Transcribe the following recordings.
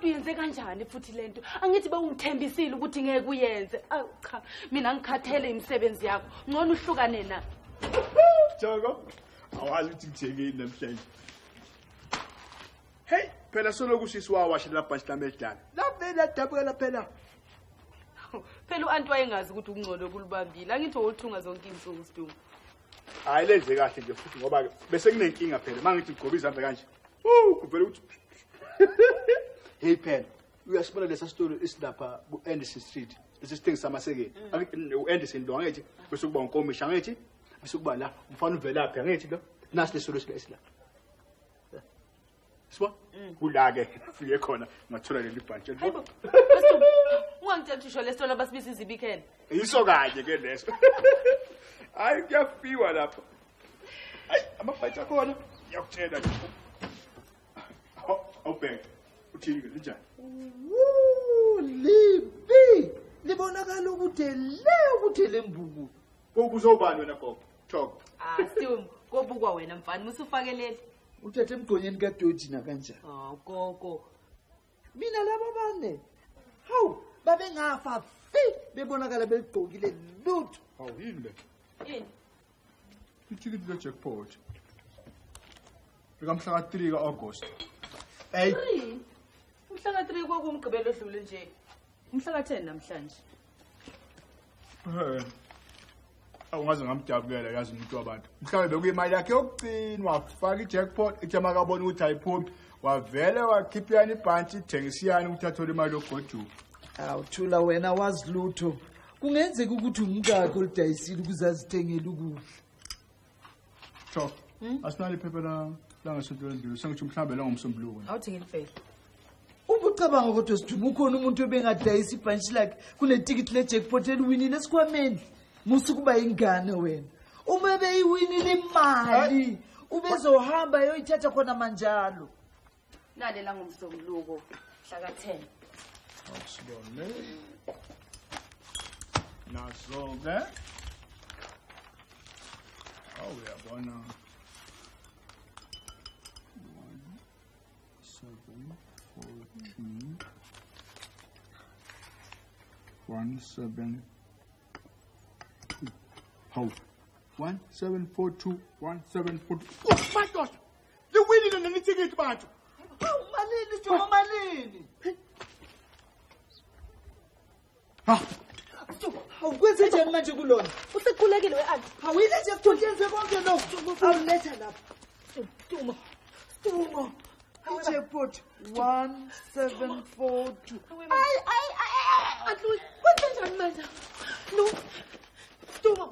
Kodwa uyenze kanjani futhi lento? Angithi bewungithembisile ukuthi ngeke uyenze. Awu cha, mina ngikhathele imisebenzi yakho. Ngcono uhlukane na. Joko, awazi ukuthi ngithengeni namhlanje. Hey, phela soloku sisi wawasha labhanshi lami elidala. Lavele ladabukela phela. Phela u-anti wayengazi ukuthi ukungcono kulubambile. Angithi woluthunga zonke izinsuku Sidumo. Hayi lenze kahle nje futhi ngoba bese kunenkinga phela mangithi ngigoba izandla kanje. Kuvela ukuthi hey phela uyasibona lesa sitolo esilapha ku-Anderson Street lesi sithengi samasekeni. U-Anderson lo angithi bese kuba unkomishi angithi bese kuba la umfana uvelaphi angithi lo nasi lesitolo esilapha. Sibona? Kula-ke fike khona ngathola leli bhantshi. Hayibo. Ungangitshela ukuthi usho lesitolo abasibiza izibikhele. Yiso kanye ke leso. Hayi kuyafiwa lapha. Hayi amabhantshi akhona ngiyakutshela nje. Awubheke. Uthini ke linjani? Libi. Libonakala ukuthi le ukuthi lembuku. Kokuzobani wena gogo? Thoko. Ah, Sidumo, kobukwa wena mfana, musufakelele. Uthathe emgqonyeni kaDoji na kanjani? Oh, gogo. Mina laba bane. Hawu, babengafa fi bebonakala beligqokile lutho. Hawu yini le? Yini? Ithikithi le jackpot. Likamhla ka-3 ka-August. Hey, Umhla ka-3 kwakuwumgqibelo odlule nje. Umhla ka-10 namhlanje. Awungaze ngamdabukela yazi umuntu wabantu. Mhlawumbe bekuyimali yakhe yokugcina wafaka i-jackpot ithi makabona ukuthi ayiphumi wavele wakhipha yani ibhantshi ithengisiyani ukuthi athole imali yokugoduka. Awuthula wena wazi lutho. Kungenzeka ukuthi umkakhe olidayisile ukuze azithengele ukudla. Thoko, asinalo iphepha la langesonto lendlule sengithi mhlawumbe langomsombuluko. Awuthi ngilifele. Ubucabanga kodwa Sidumo ukhona umuntu obengadayisa ibhantshi lakhe kunetikiti le-jackpot eliwinile esikhwameni. Musukuba ingane wena. Uma beyiwinile imali, ubezohamba eyoyithatha khona manjalo. Nale langomsombuluko mhla ka-10. Awusibone. Naso-ke. Awu uyabona. 1 7 4 2 1 7 2. Hawu. 1 7 4 2 1 7 4 2. Oh madoda. Liwinile leli thikithi bantu. Hawu malini Sidumo malini? Ha. Awukwenze njani manje kulona? Usequlekile we-anti. Hawu ile jackpot yenze konke lokhu. Awuletha lapha. Sidumo. Sidumo. I-jackpot 1 7 4 2. Ay ay ay. Anti kwenze njani manje? No. Sidumo.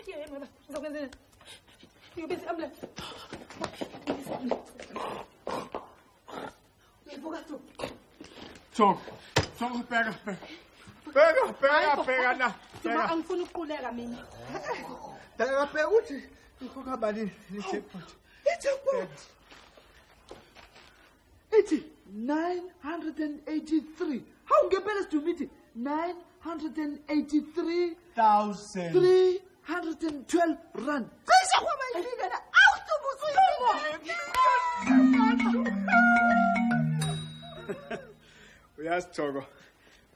Yebo mama, ngizokwenzela. Ngiyobiza i-ambulance. Ngiyobiza i-ambulance. Uyavuka Sidumo. Thoko. Thoko bheka bheka. Bheka bheka bheka la. Sidumo angifuni ukuquleka mina. Bheka bheka ukuthi ikhokha malini i-jackpot. I-jackpot. Ithi 983. Hawu ngempela Sidumo ithi 983 1000. 312 rand. Cishe kwaba ifika la. Awu Sidumo usuyibona. Uyazi Thoko.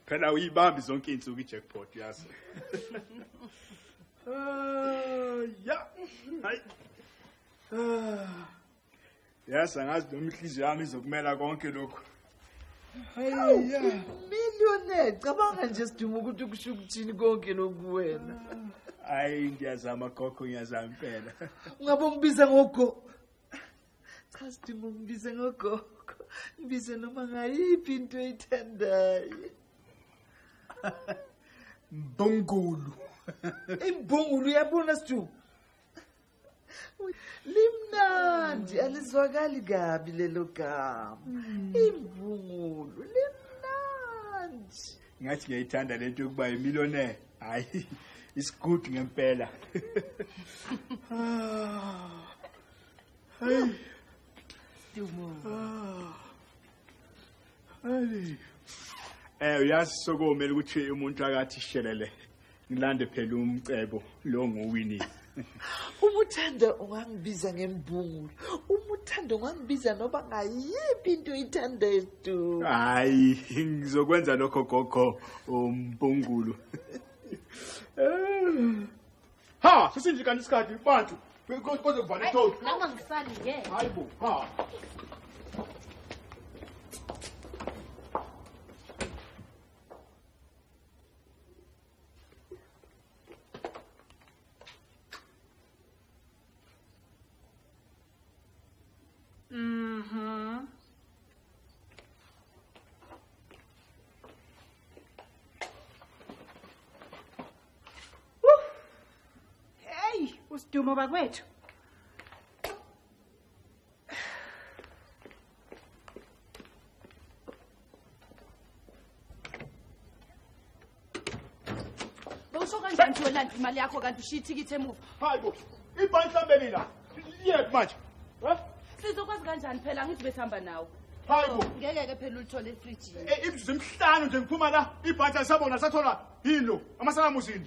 Phela uyibambi zonke izinsuku i-jackpot yazi. Ya. Hayi. Yazi angazi noma inhliziyo yami izokumela konke lokhu. Hayi ya. Millionaire. Cabanga nje Sidumo ukuthi kusho ukuthini konke lokhu wena. Hayi ngiyazama gogo ngiyazama impela. Ungabe ungibiza ngogo. Cha Sidumo ngibize ngogogo. Ngibize noma ngayiphi into oyithandayo. Mbungulu. Imbungulu uyabona Sidumo. Limnandi alizwakali kabi lelo gama. Imbungulu limnandi. Ngathi ngiyayithanda lento yokuba yimillionaire. Hayi it's good ngempela. Hayi. Sidumo. Hayi. Uyazi sokomele ukuthi umuntu akathi shelele. Ngilande phela umcebo lo ngowinile. Uma uthanda ungangibiza ngembungulu. Uma uthanda ungangibiza noba ngayiphi into oyithandayo Sidumo. Hayi, ngizokwenza lokho gogo umbungulu. Ha, sesinje kanti isikhathi bantu. Koze kuvale itholi. Noma ngisali ngeke. Hayibo, ha. Usidumo bakwethu. Bawusho kanjani uyolanda imali yakho kanti ushiya ithikithi emuva? Hayibo, ibhanki lami la. Liyephi manje? Ha? Sizokwazi kanjani phela angithi besihamba nawe. Hayibo. Ngeke ke phela ulithole efrijini. Imizuzu emihlanu nje ngiphuma la, ibhanki alisabona sathola yini lo? Amasalamuzini.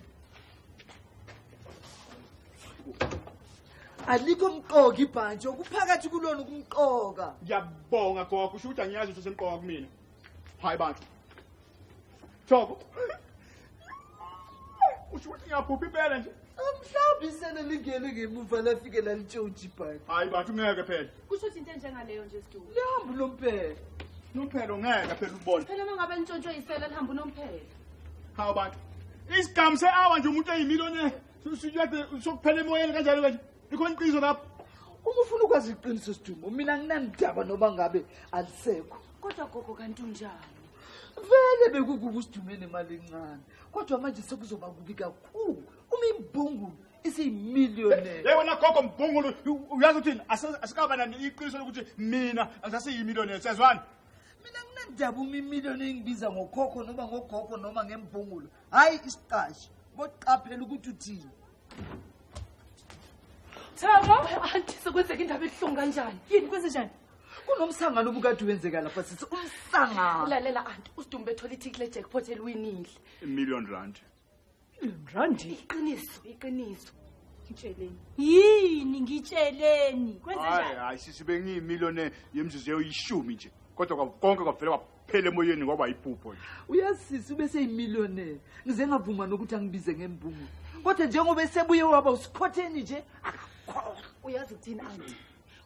Alikho mqoka ibhantshi okuphakathi kulona ukumqoka. Ngiyabonga gogo, usho ukuthi angiyazi ukuthi usemqoka kumina. Hayi bantu. Thoko. Usho ukuthi ngiyaphupha impela nje. Mhlawumbe isele lingene ngemuva lafike lalitshontsha ibhantshi. Hayi bantu ngeke phela. Kusho ukuthi into enjengaleyo nje Sidumo. Lihamba unomphela. Nomphelo ngeke phela ubone. Phela uma ngabe nitshontshwe isela lihamba unomphela. Hawu bantu. Isigamu se-hour nje umuntu eyimiliyoni sokuphela emoyeni kanjalo kanje. Ikhona iqiniso lapho. Uma ufuna ukwazi iqiniso Sidumo, mina nginandaba noma ngabe alisekho. Kodwa gogo kanti unjani? Vele bekukuba uSidumo nemali encane. Kodwa manje sekuzoba kubi kakhulu. Uma imbungulu isiyimillionaire. Hey wena gogo mbungulu, uyazi uthini? Asikaba nani iqiniso lokuthi mina angisaseyimillionaire, siyazwana? Mina nginandaba uma imillionaire engibiza ngokhokho noma ngogogo noma ngembungulu. Hayi isiqashi. Boqaphela ukuthi uthini. Thabo, anti sekwenzeka indaba ebuhlungu kanjani? Yini kwenze njani? Kunomsangano obukade wenzeka lapha sisi, umsangano. Lalela anti, uSidumo bethola ithikithi le-jackpot eliwinile. R1 million. R1 million? Iqiniso, iqiniso. Ngitsheleni. Yini ngitsheleni? Kwenze njani? Hayi, hayi sisi bengiyimillionaire yemizuzu eyishumi nje. Kodwa konke kwavela kwaphela emoyeni ngoba iphupho nje. Uyasisi ubese yimillionaire. Ngize ngavuma nokuthi angibize ngembungu. Kodwa njengoba esebuye waba usikhotheni nje akakho. Uyazi ukuthini anti?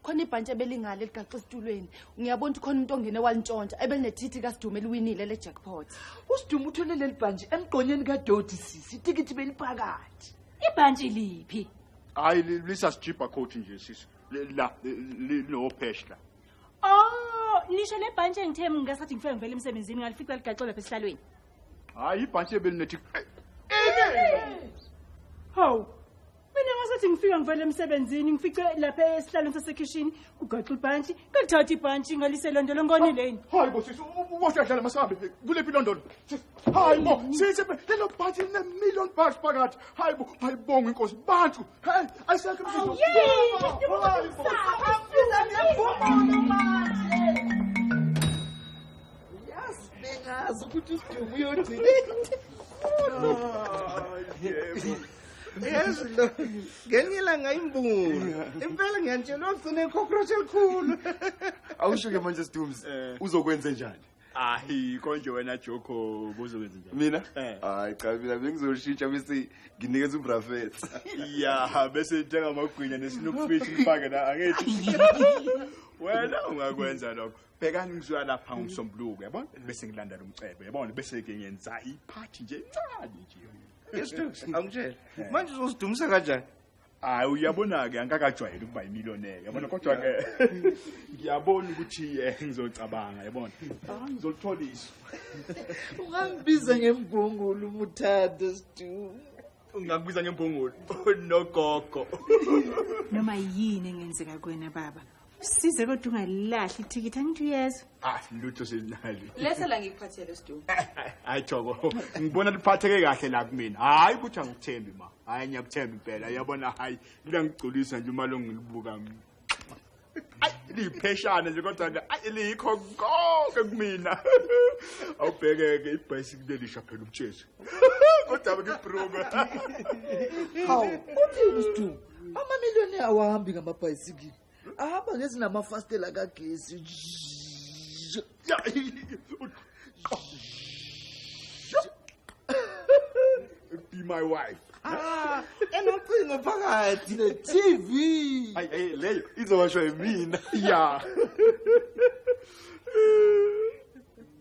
Khona ibhantshi ebelingale ligaxa esitulweni. Ngiyabona ukuthi khona umuntu ongene walintshontsha ebelinethithi kaSidumo eliwinile le jackpot. USidumo uthole leli bhantshi emgqonyeni kaDoti sisi. Ithikithi beliphakathi. Ibhantshi liphi? Hayi lisasijibha coat nje sisi. La linophesha la. Oh, nisho le bhantshi engithe ngesikhathi ngifike ngivela emsebenzini ngalifica ligaxo lapha esihlalweni. Hayi ibhantshi ebelinethi. Hawu. Mina ngasathi ngifika ngivela emsebenzini ngifice lapha esihlalweni sasekhishini kugaxa ibhantshi, ngalithatha ibhantshi ngaliselondolo ngonile yini. Hayi bo sisi, uboshadlala masambe. Kulephi ilondolo? Hayi bo, sisi lelo bhantshi line million bucks phakathi. Hayi bo, ayibonga inkosi bantu. Hey, ayisekho imizwa. Yes, bengazi ukuthi uSidumo uyogcina. Yebo. Yazi lo ngelinye ilanga imbungulu impela ngiyantshela ugcine icockroach elikhulu. Awusho ke manje Sidumzi, uzokwenza njani? Hayi konje wena Joko buzokwenza njani? Mina? Hayi cha mina bengizoshintsha bese nginikeza uBrafet. Ya, bese ngithenga amagwinya nesnoop fish ngifake la angithi. Wena ungakwenza lokho. Bhekani ngizoya lapha ngomsombuluko yabona bese ngilanda lo mcebo yabona bese ke ngenza iphathi nje encane nje. Yes, angitshela. Manje uzozidumisa kanjani? Hayi uyabona ke angikakajwayeli ukuba yimillionaire yabona kodwa ke ngiyabona ukuthi ngizocabanga yabona. Ngizolithola isu. Ungangibiza ngembungulu umuthanda Sidumo. Ungakubiza ngembungulu nogogo. Noma yini engenzeka kuwena baba? Size kodwa ungalahli ithikithi angithi uyezwa. Ah lutho selinali. Letha la ngikuphathele Sidumo. Hayi Thoko, ngibona liphatheke kahle la kumina. Hayi ukuthi angikuthembi ma. Hayi ngiyakuthemba impela. Uyabona hayi liyangigculisa nje uma longilibuka. Ayi lipheshana nje kodwa nje ayi likho konke kumina. Awubhekeke ibhayisikili lelisha phela ubutshezi. Kodwa ngibroke. Hawu, uthini Sidumo? Amamiliyoni awahambi ngamabhayisikili. Ahamba ngezinamafastela kagesi. Be my wife. Ah, enocingo phakathi ne-TV. Hayi hey leyo izowashwa yimina. Ya.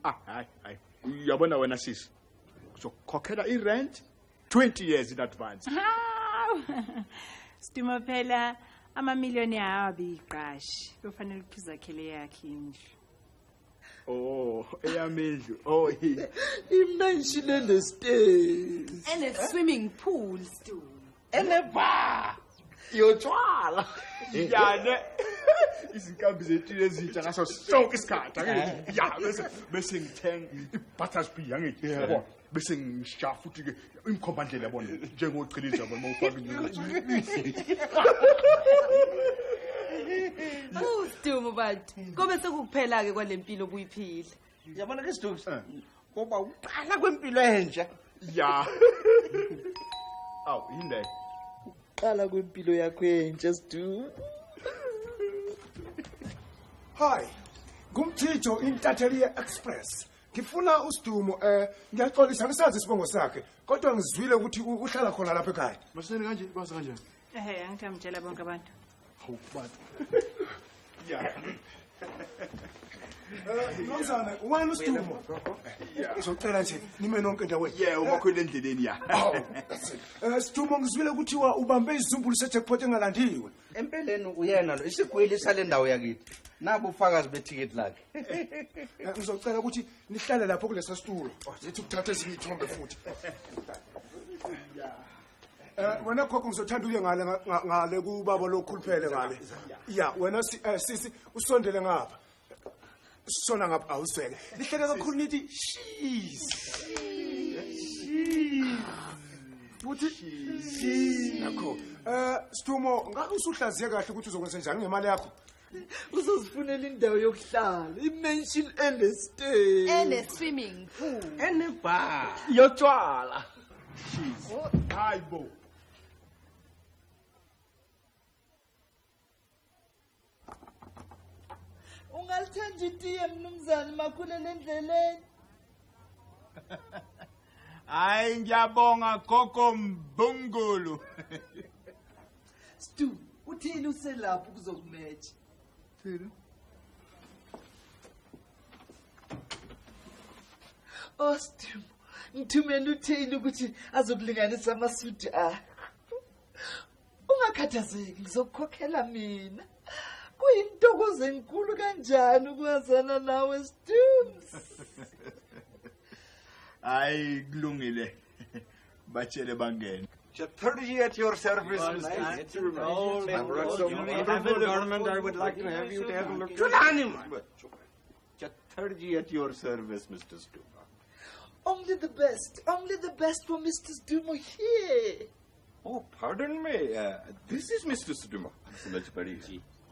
Ah, hayi hayi. Uyabona wena sisi. Uzokhokhela i-rent 20 years in advance. Sidumo phela amamiliyoni awabi iqashi. Kufanele ukuthi uzakhele yakhe indlu. Oh, eyami indlu. Oh, imansion ene-stairs. Ene-swimming pool, Sidumo. Ene-bar. Yotshwala. Yani izinkambi zethu ezintsha ngaso sonke isikhathi angithi ya bese ngithenga i-buttersby angithi yabo bese ngisha futhi ke imkhombandlela yabona njengochiliza yabona mawufaka into. Sidumo bantu kobe sekukuphela ke kwalempilo obuyiphila. Yabona ke Sidumo ngoba uqala kwempilo entsha. Ya. Aw yini le? Qala kwempilo yakho entsha Sidumo. Hi, ngumthijo intatheli ye-Express. Ngifuna uSidumo ngiyaxolisa ngisazi isibongo sakhe kodwa ngizwile ukuthi uhlala khona lapha ekhaya. Masene kanje kwazi kanjani? Ehhe, angithamtshela bonke abantu. Hawu bantu. Ya. Mnumzane, wena uSidumo. Ngizocela nje nime nonke endaweni. Yeah, umakhwela endleleni ya. Sidumo ngizwile ukuthiwa ubambe izizumbulu sejackpot engalandiwe. Empeleni uyena lo isigwili sale ndawo yakithi. Nabu ufakazi bethikithi lakhe. Ngizocela ukuthi nihlale lapho kulesa situlo. Zithi ukuthatha ezinye izithombe futhi. Wena khokho ngizothanda uye ngale ngale kubaba lokhuluphele ngale. Ya, wena sisi usondele ngapha. Sona ngapha awuzweke. Nihleke kakhulu nithi cheese. Uthi cheese. Nakho. Sidumo ngabe usuhlaziye kahle ukuthi uzokwenza njani ngemali yakho? Uzozifunela indawo yokuhlala, i-mansion ene-stairs. Ene-swimming pool. Ene-bar. Yotshwala. Cheese. Hayibo. Ungalithanda itiye mnumzane makhulele endleleni. Hayi ngiyabonga gogo Mbungulu. Stu, uthini uselapho kuzokumatch? Thini? Oh Stu, ngithumela uthini ukuthi azokulinganisa amasudi akho. Ungakhathazeki ngizokukhokhela mina. Kuyintokozo enkulu kanjani ukwazana nawe Stooms. Hayi kulungile. Batshele bangene. 30 at your service, Mr. I brought some wonderful garment I would like to have you to have a look. Thulani man. 30 at your service, Mr. Stuma. Only the best for Mr. Stuma here. Oh, pardon me. This is Mr. Stuma.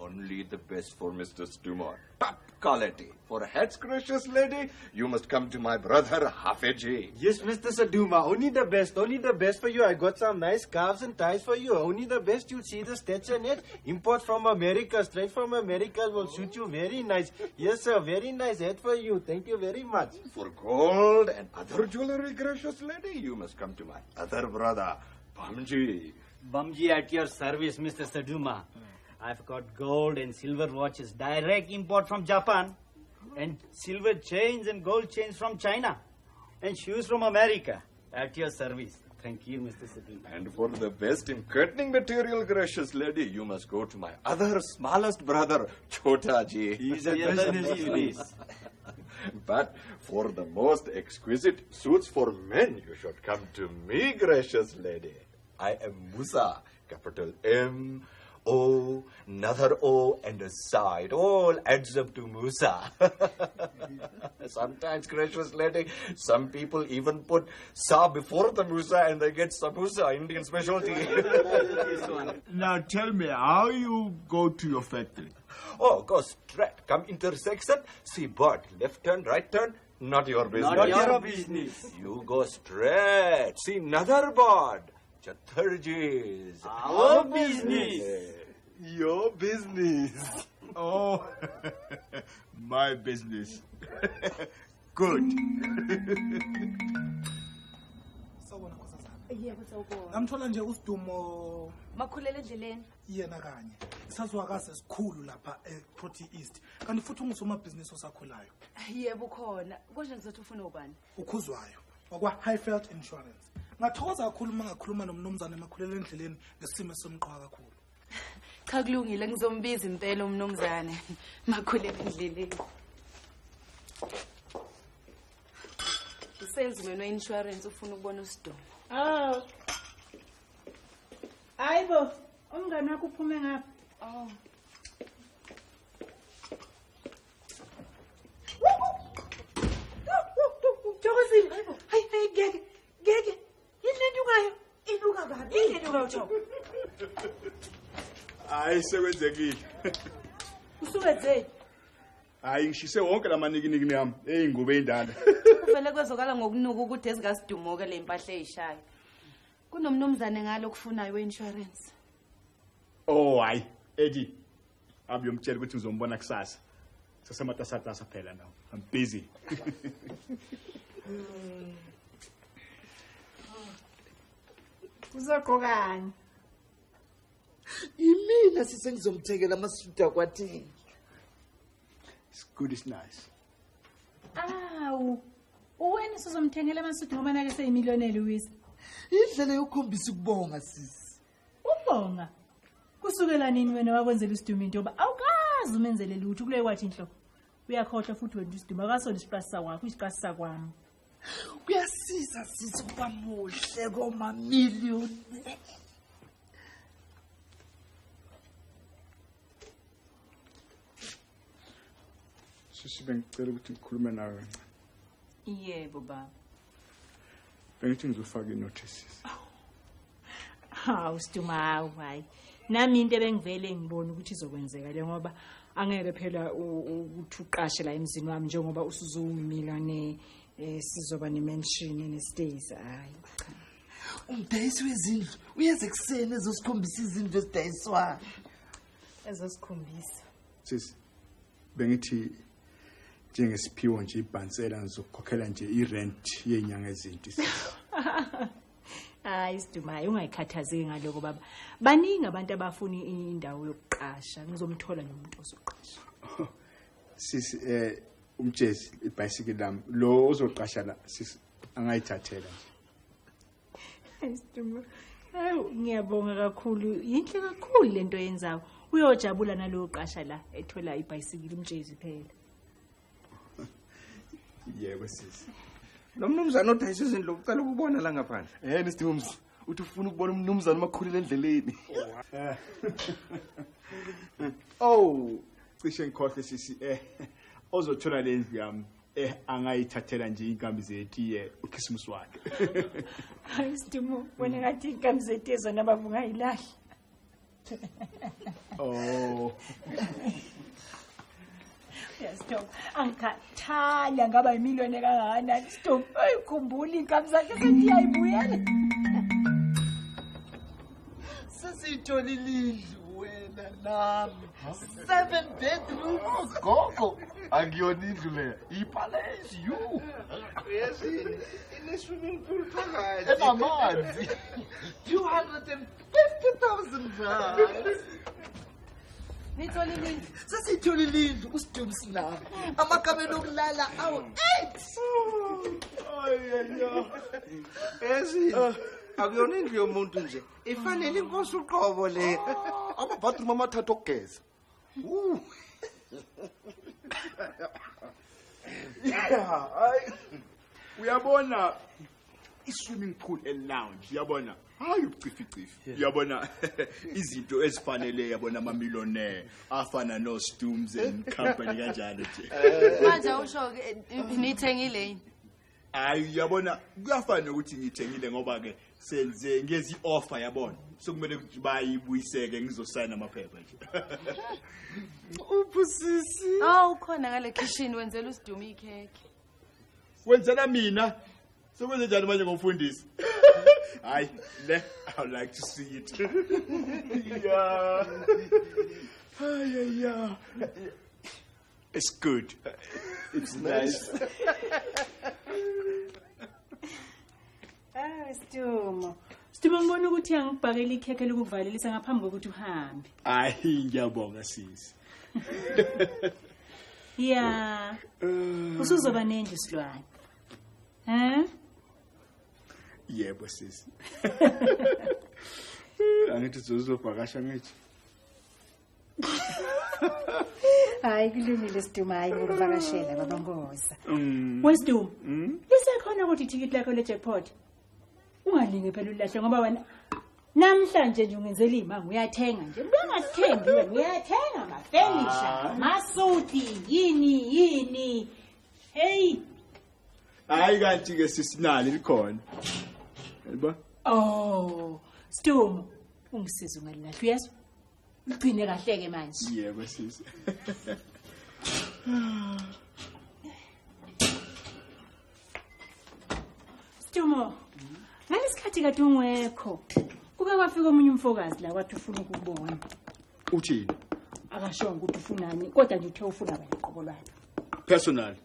Only the best for Mr. Stuma. Top quality. For hats, gracious lady, you must come to my brother Hafeji. Yes, Mr. Saduma, only the best for you. I got some nice scarves and ties for you. Only the best. You'll see the stationette. Import from America, straight from America, will suit you very nice. Yes, sir, very nice hat for you. Thank you very much. For gold and other jewelry, gracious lady, you must come to my other brother, Bamji. Bamji at your service, Mr. Saduma. I've got gold and silver watches, direct import from Japan, and silver chains and gold chains from China, and shoes from America. At your service. Thank you, Mr. Saduma. And for the best in curtaining material, gracious lady, you must go to my other smallest brother, Chotaji. He's a business. But for the most exquisite suits for men, you should come to me, gracious lady. I am Musa, capital M, O, another O, and a Sa. It all adds up to Musa. Sometimes, gracious lady, some people even put Sa before the Musa and they get Samosa, Indian specialty. Now tell me, how you go to your factory? Oh, go straight. Come intersection, see bird. Left turn, right turn, Not your business. Not your business. You go straight. See Natharbad. Chatterjee's. Our business. Your business. Oh, my business. Good. Sawubona nkosazana. Yebo, sawubona. Ngamthola nje uSidumo Makhulele endleleni. Yena kanye. Isazwakazi esikhulu lapha eProti East. Kanti futhi ungusomabhizinisi osakhulayo. Yebo khona. Konje ngizothi ufuna ubani? Ukhuzwayo wakwa Highveld Insurance. Ngathokoza kakhulu uma ngakhuluma nomnumzane Makhulele endleleni ngesimo esomqoka kakhulu. Cha kulungile, ngizombiza impela umnumzane Makhulele endleleni. Usalesman we-insurance ufuna ukubona uSidumo. Oh. Hayibo, umngane wakho uphume ngapha. Oh. Thokozile. Hayi hayi ngeke. Ngeke. Yini lento ukayo? Inuka kabi. Yini lento ukayo Thoko? Hayi sekwenzekile. Usukenzeni? Hayi ngishise wonke lamanikiniki yami eyingubo eyindala. Kuvele kwezokala ngokunuka ukuthi ezingasidumo ke le impahla eyishayo. Kunomnumzane ngalo okufunayo we-insurance. Oh hayi, Eddie. Abuyomtshela ukuthi ngizombona kusasa. Sasematasatasa phela now. I'm busy. Uzogqokani? Imina sisengizomthengela amasudu akwathini. It's good, it's nice. Awu, uwena usuzomthengela amasudu ngoba nake seyimillionaire Louise. Indlela yokukhombisa ukubonga sisi. Ubonga? Kusukela nini wena wakwenzela uSidumo into yoba awukazi umenzele lutho kule kwathi inhloko. Uyakhohlwa futhi wena uSidumo akasona isiqasi sakwakho, isiqasi sakwami. Kuyasiza sisi kuba muhle komamillion. Sisi bengicela ukuthi ngikhulume nawe kancane. Yebo baba. Bengithi ngizofaka inotice. Hawu Sidumo, hawu hayi. Nami into ebengivele ngibona ukuthi izokwenzeka le ngoba angeke phela ukuthi uqashe la emzini wami njengoba usuzowumillionaire sizoba nemansion nestays hayi cha. Umdayisi wezindlu uyeza ekuseni ezosikhombisa izindlu ezidayiswayo. Ezosikhombisa. Sisi bengithi njengesiphiwo nje ibhansela ngizokukhokhela nje irent yenyanga ezinti. Hayi Sidumo, hayi ungayikhathazeki ngaloko baba. Baningi abantu abafuna indawo yokuqasha. Ngizomthola nomuntu ozoqasha. Sisi umjezi ibhayisikili lami lo ozoqasha la sisi angayithathela nje. Hayi Sidumo, hayi ngiyabonga kakhulu. Yinhle kakhulu lento oyenzayo. Uyojabula nalowo qasha la ethola ibhayisikili umjezi phela. Yebo sisi. Lo mnumzane odayisa izindlu ucela ukubona la ngaphandle. Mr. Uthi ufuna ukubona umnumzane Makhulele endleleni. Oh, cishe ngikhohle sisi ozothola le ndlu yami angayithathela nje inkambi zetiye uChristmas wakhe. Hayi Sidumo, wena ngathi inkambi zetiye zona bavungayilahla. Oh. Yes, Tom. Angikhathali angaba imiliyoni kangakanani. Stop. Ayikhumbula inkambi zakhe sethi ayibuyele. Sesiyitholile indlu wena nami. 7 bedrooms. Gogo, akuyona indlu le. Ipalace you. Yes, ine swimming pool phakathi. Enamanzi. 250,000 rand. Nitholile indlu. Sesiyitholile indlu uSidumo sinami. Amakamelo okulala awu 8. Ezi akuyona indlu yomuntu nje. Ifanele inkosi uqobo le. Amabathroom amathathu okugeza. Yeah, hayi. Uyabona i-swimming pool e-lounge, uyabona? Hayi ubucifi-cifi. Uyabona izinto ezifanele yabona ama-millionaire afana no-Stooms and company kanjalo nje. Manje awusho ke nithengile yini? Hayi uyabona kuyafana nokuthi ngithengile ngoba ke senze ngezi offer yabona. Sokumele ukuthi bayibuyiseke ngizosayina amaphepha nje. Uphusisi. Oh ukhona ngale kitchen wenzela uSidumo ikhekhe. Wenzela mina. Sekwenze njani manje ngomfundisi? Hayi, le I would like to see it. Yeah. Ay, yeah. It's good. It's nice. Ah, Sidumo. Sidumo, ngibona ukuthi angibhakele ikhekhe lokuvalelisa ngaphambi kokuthi uhambe. Hayi, ngiyabonga sisi. Yeah. Usuzoba nendlu silwane. Eh? Yebo sisi. Angithi uzovakasha ngithi. Hayi, kulungile Sidumo, hayi ngokuvakashela baba Ngoza. Wesidumo. Lisekhona ukuthi ithikithi lakho le jackpot. Ungalinge phela ulahle ngoba wena namhlanje nje ungenzela imali uyathenga nje. Ungathembi wena uyathenga amafenisha, amasuti, yini yini. Hey. Hayi kanti ke sisinali likhona. Yebo. Oh, Sidumo, ungisiza ungalilahli uyezwa? Ugcine kahle ke manje. Yebo sisi. Sidumo, ngalesikhathi kade ungekho, kuke kwafika omunye umfokazi la wathi ufuna ukubona. Uthini? Akashongo ukuthi ufunani, kodwa nje uthe ufuna wena qobo lwakhe. Personal.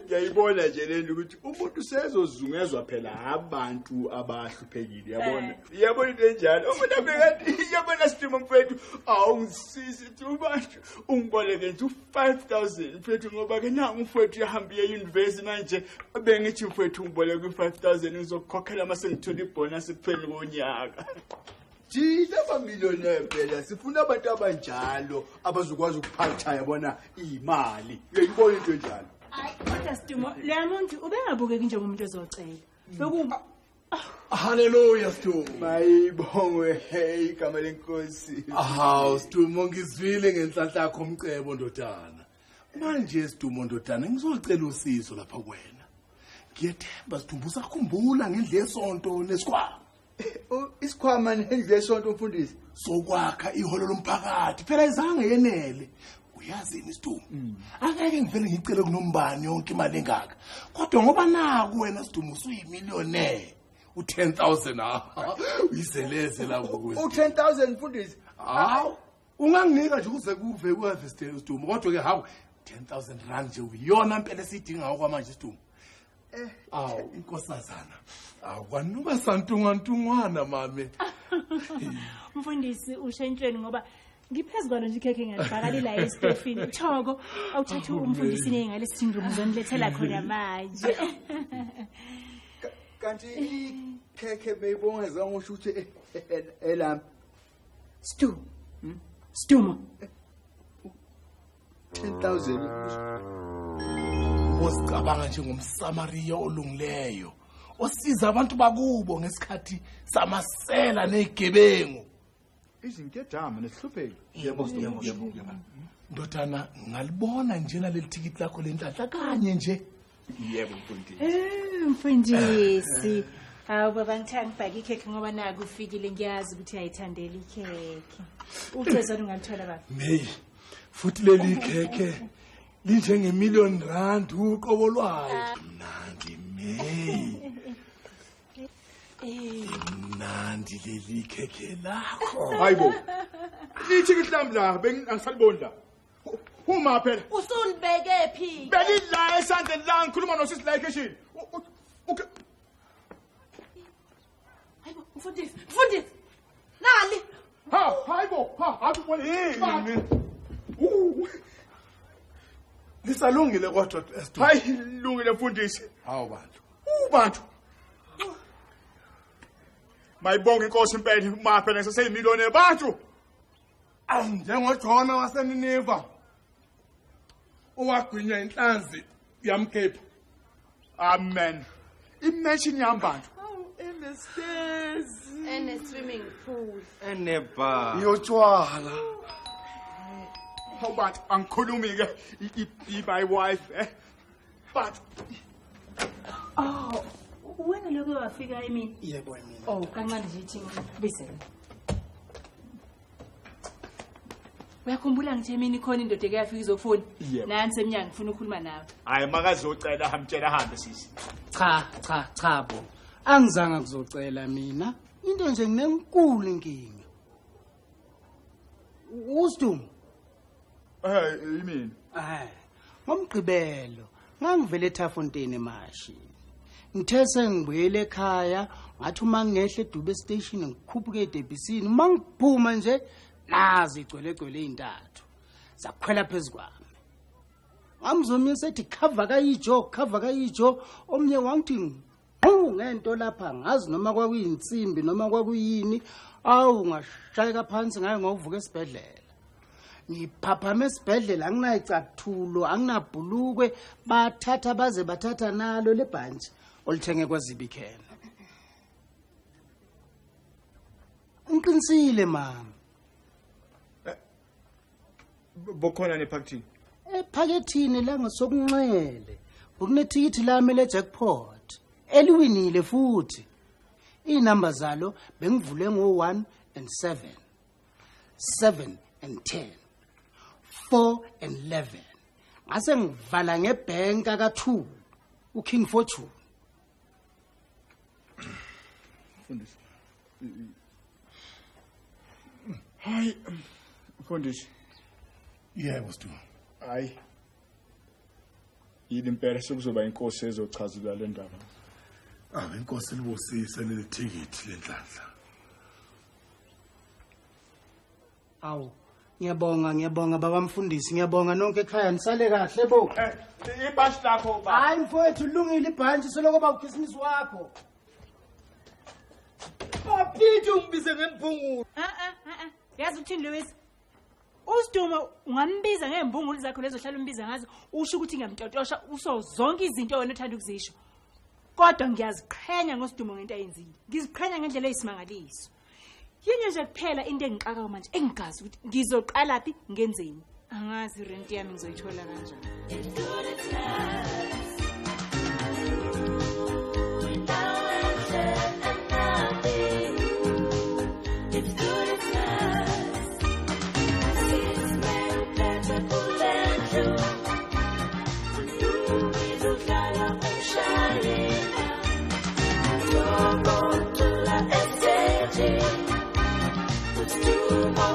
Ngiyayibona nje lento ukuthi umuntu sezozungezwa phela abantu abahluphekile, yabona. Yabona into enjalo. Umuntu abekade yabona Sidumo mfethu, awungisizi thi ubantu ungiboleke nje u5000 mfethu ngoba ke nangu mfethu uyahamba uye university manje bengithi mfethu ungiboleke u5000 ngizokukhokhela mase ngithola ibonus ekupheni konyaka. Thina abamillionaire phela sifuna abantu abanjalo abazokwazi ukuphatha yabona imali. Uyayibona into enjalo. Hayi kodwa Sidumo, leya muntu ubengabukeki njengomuntu ozocela. Beku Hallelujah Sidumo. Mayibongwe hey igama lenkosi. Hawu Sidumo, ngizwile ngenhlanhla yakho umcebo ndodana. Manje Sidumo ndodana ngizocela usizo lapha kuwena. Ngiyethemba Sidumo usakhumbula ngendlu yesonto nesikhwama. Isikhwama nendlu yesonto mfundisi. Sokwakha iholo lomphakathi phela izange yenele. Uyazini Sidumo? Angeke ngivele ngicele kunombani yonke imali engaka. Kodwa ngoba naku wena Sidumo usuyimillionaire. U10000 uyizeleze la kuwe. U10000 mfundisi. Hawu, unganginika nje uze kuve kuharvest Sidumo kodwa ke hawu 10000 rand nje uyona impela esiyidingayo kwamanje Sidumo. Awu inkosazana. Awu kwanuka santungwantungwana mame. Mfundisi ushentshweni ngoba ngiphezulu nje ikhekhe ngiyalibhaka la esitofini. Thoko awuthathe umfundisi ngalesi syndrome uzonilethela khona manje. Kanti ikhekhe beyibonga zangisho ukuthi elami. Stu. Sidumo. 10000. Osicabanga njengomSamariya olungileyo osiza abantu bakubo ngesikhathi samasela nezigebengu. Izinkedama nesihlupheki. Yebo Sidumo, yebo. Ndodana ngalibona njena leli thikithi lakho lenhlanhla kanye nje. Yebo mfundisi. Mfundisi. Hawu baba ngithanda ngibhake ikhekhe ngoba naku ufikile ngiyazi ukuthi uyayithandela ikhekhe. Ucezwana ungalithola baba. Hey, futhi leli ikhekhe linjenge R1,000,000 uqobo lwayo. Mnandi May. Mnandi leli ikhekhe lakho. Hayibo. Ithikithi lami la bengisaliboni la. Uma phela. Usulibeke phi? Belila esandleni la ngikhuluma nosisi la ekhishini. Hayibo mfundisi, mfundisi. Nali. Ha, hayibo, ha, akubona yini? Lisalungile kodwa Sidumo. Hayi lungile mfundisi. Hawu bantu. Bantu. Mayibonge inkosi impela uma phela ngiseseyimiliyoni abantu. NjengoJona waseNiniva owagwinya inhlanzi yamkhepha. Amen. Imansion yami bantu. Enestezi. Ene swimming pool. Eneba. Yotshwala. How about angikhulumi ke my wife eh? But oh, wena lokho wafika emini? Yebo emini. Oh, kancane nje ithi ngibizele. Uyakhumbula ngithi emini khona indoda eke yafika izofuna? Yebo. Nansi emnyango ngifuna ukukhuluma nawe. Hayi makazocela hamtshela ahambe sisi. Cha cha cha bo. Angizange kuzocela mina. Into nje nginenkulu inkinga. Usidumo. Yimina. Ngomgqibelo ngangivele eTafontein emashi. Ngithe sengibuyele ekhaya ngathi uma ngehle eDube station ngikhuphuke eDebisini uma ngiphuma nje nazi igcwele gcwele izintathu. Zakhwela phezukwami. Ngamzomye sethi cover kayijo cover kayijo omnye wangithi ngqu ngento lapha ngazi noma kwakuyinsimbi noma kwakuyini awu ngashayeka phansi ngaye ngokuvuka esibhedlela. Ngiphaphama esibhedlela anginayicathulo anginabhulukwe bathatha baze bathatha nalo lebhantshi olithenge kwaZibikhena. Ngiqinisile mama. Bokhona nephakethini? Ephakethini la ngasokunxele bekunethikithi lami le jackpot eliwinile futhi. Inamba zalo bengivule ngo-1 and 7, 7 and 10, 4 and 11. Ngase ngivala ngebhenka ka-2 uKing Fortune. Mfundisi. Hayi mfundisi. Yebo Sidumo. Hayi. Yini impela sekuzoba inkosi ezochazula le ndaba. Ah, inkosi libusise leli thikithi lenhlanhla. Awu, ngiyabonga ngiyabonga baba mfundisi, ngiyabonga nonke ekhaya nisale kahle bo. Ibhantshi lakho baba. Hayi mfowethu ulungile ibhantshi soloko ba ukhisimusi wakho. Bapithe ungibize ngembungulu. Yazi ukuthini Lewis? Usidumo ungambiza ngembungulu zakho lezo hlala umbiza ngazo usho ukuthi ngiyamtotosha uso zonke izinto wena othanda ukuzisho. Kodwa ngiyaziqhenya ngosidumo ngento ayenzile. Ngiziqhenya ngendlela eyisimangaliso. Yinye nje kuphela into engixakayo manje engigazi ukuthi ngizoqala phi ngenzeni. Angazi rent yami ngizoyithola kanjani. It's too much.